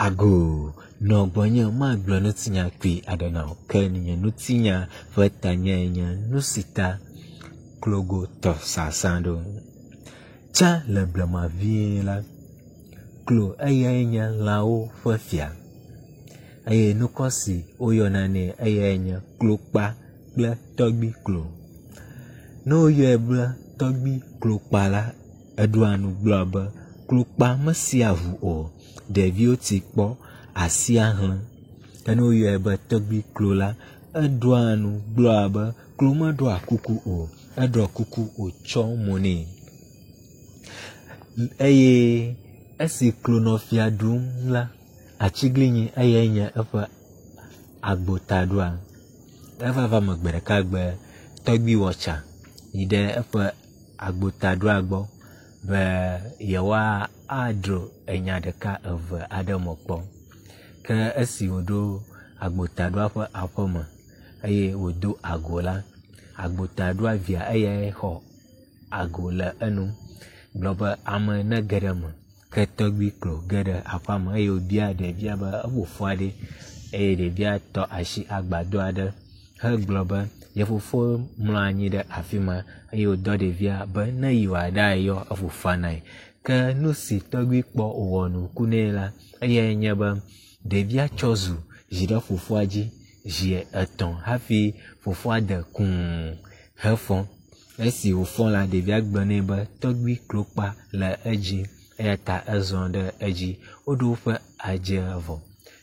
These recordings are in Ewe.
Ago, nɔ gbɔnye magblɔ ŋutinya kpui aɖe na wò. Ke nye ŋutinya ƒe tanyae nye nu si ta klogo tɔ sasã ɖo. Tsã le blema vie la, klo eyae nye lãwo ƒe fia eye ŋkɔ si woyɔna nɛ eyae nye klokpa kple tɔgbui klo. Ne woyɔe be tɔgbui klokpa la, eɖoa nu gblɔa be klokpa mesia ŋu o, ɖeviwo tsi kpɔ asia hlẽ. Ke ne woyɔe be tɔgbui klo la, eɖoa nu gblɔa be klo meɖɔa kuku o, eɖɔ kuku wòtsɔ mo nɛ. Eye esi klo nɔ fia ɖum la, atiglinyi eyae nye eƒe agbotaɖoa. Eva va eme gbe ɖeka gbe tɔgbui wɔ tsa yi ɖe eƒe agbotaɖoa gbɔ be yewoadzro enya ɖeka eve aɖe me kpɔ. Ke esi wòɖo agbotaɖoa ƒe aƒeme eye wòdo ago la, agbotaɖoa via eyae xɔ ago le enu gblɔ be ame nege ɖe eme. Ke tɔgbui klo ge ɖe aƒea me eye wòbia ɖevia be eƒo fua ɖe eye ɖevia tɔ asi agbadɔ aɖe hegblɔ be ye fofo mlɔ anyi ɖe afi ma eye wòdɔ ɖevia be ne yi wòaɖayɔ efofoa na ye. Ke nu si tɔgbui kpɔ wòwɔ nuku nɛ la, eyae nye be ɖevia tsɔ zu zi ɖe fofoa dzi zi etɔ̃ hafi fofoa de kũu hefɔ. Esi wòfɔ la, ɖevia gblɔ nɛ be tɔgbui klokpa le edzi eya ta ezɔ ɖe edzi. Woɖo woƒe adze vɔ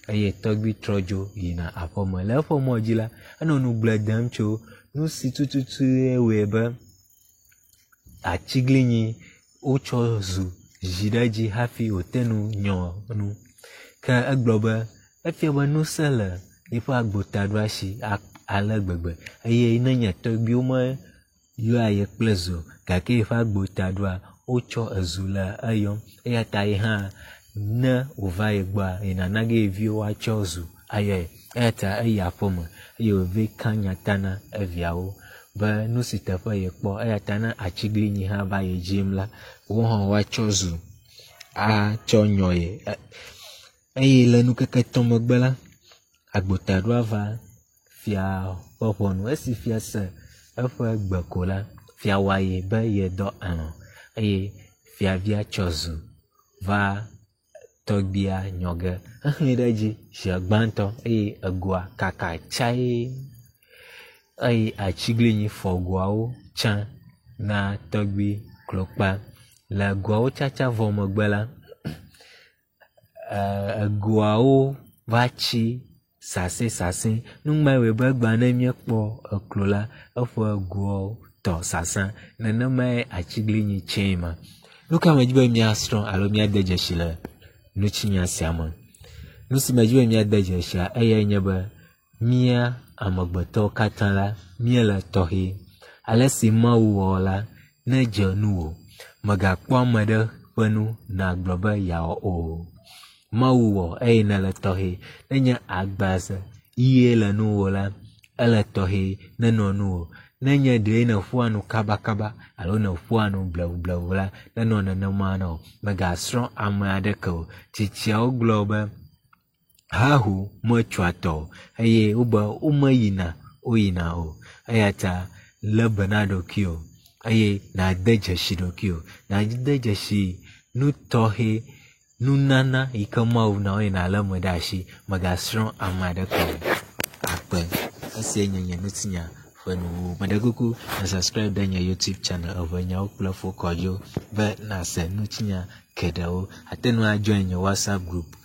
eye tɔgbui trɔ dzo yina aƒeme. Le eƒe mɔ dzi la, enɔ nugble dem tso nu si tututue wɔe be atiglinyi wotsɔ zu zi ɖe edzi hafi wòte ŋu nyɔ nu. Ke egblɔ be efia be ŋusẽ le yeƒe agbotaɖoa si ale gbegbe eye ne nye tɔgbuiwo meyɔa ye kple zu o gake yeƒe agbotaɖoa wotsɔ ezu le eyɔm eya ta ye hã ne wòva ye gbɔa yenana ge ye viwo woatsɔ zu ayɔe. Eya ta eyi aƒeme eye wòva ka nya ta na eviawo be nu si teƒe yekpɔ eya ta ne atiglinyi hã va ye dzim la, wo hã woatsɔ zu atsɔ nyɔ ye. Eye le ŋkeke etɔ̃ megbe la, agbotaɖoa va fia ƒe ʋɔnu. Esi fia se eƒe gbe ko la, fia wɔ aye be yedɔ alɔ̃ eye fiavia tsɔ zu va tɔgbuia nyɔ ge. Exlẽe ɖe edzi zi gbãtɔ eye egoa kaka tsae eye atiglinyi fɔ goawo tsa na tɔgbui klokpa. Le goawo tsatsa vɔ megbe la, egoawo va tsi sasɛsasɛ. Nu mae wɔe be egbea ne míekpɔ eklo la, eƒe goawo tɔ sasa. Nenemae atiglinyi tsɛe ma. Nu ka medi be míasrɔ̃ alo míade dzesi le ŋutinya sia me? Nu si medi be míade dzesia eyae nye be mía amegbetɔwo katã la, míele tɔxɛ. Ale si Mawu wɔ la, nedze nuwò. Mègakpɔ ame ɖe ƒe nu nàgblɔ be yeawɔ o. Mawu wɔ eye nèle tɔxɛ. Nenye agbaze ʋie le nuwò la, ele tɔxɛ nenɔ nuwò. Nenye ɖee nèƒoa nu kabakaba alo nèƒoa nu blewublewu la, nenɔ nenema na wò. Mègasrɔ̃ ame aɖeke o. Tsitsiawo gblɔ be haho metsɔa tɔ o eye wobe womeyina woyina o. Eya ta lé be na ɖokuiwò eye nàde dzesi ɖokuiwò. Nàde dzesi nu tɔxɛ, nunana yi ke Mawu na wò eye nàlé eme ɖe asi. Mègasrɔ̃ ame aɖeke o. Akpe. Esiae nye nye ŋutinya ƒe nuwuwu. Meɖe kuku na subscribe ɖe nye YouTube channel Eʋenyawo kple Fokɔdzo be nàse ŋutinya geɖewo. Àte ŋu ajoin nye WhatsApp group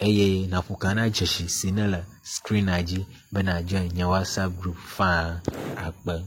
eye nàƒo ka na dzesi si nele screen-a dzi be nàjoin nye WhatsApp group faa. Akpe.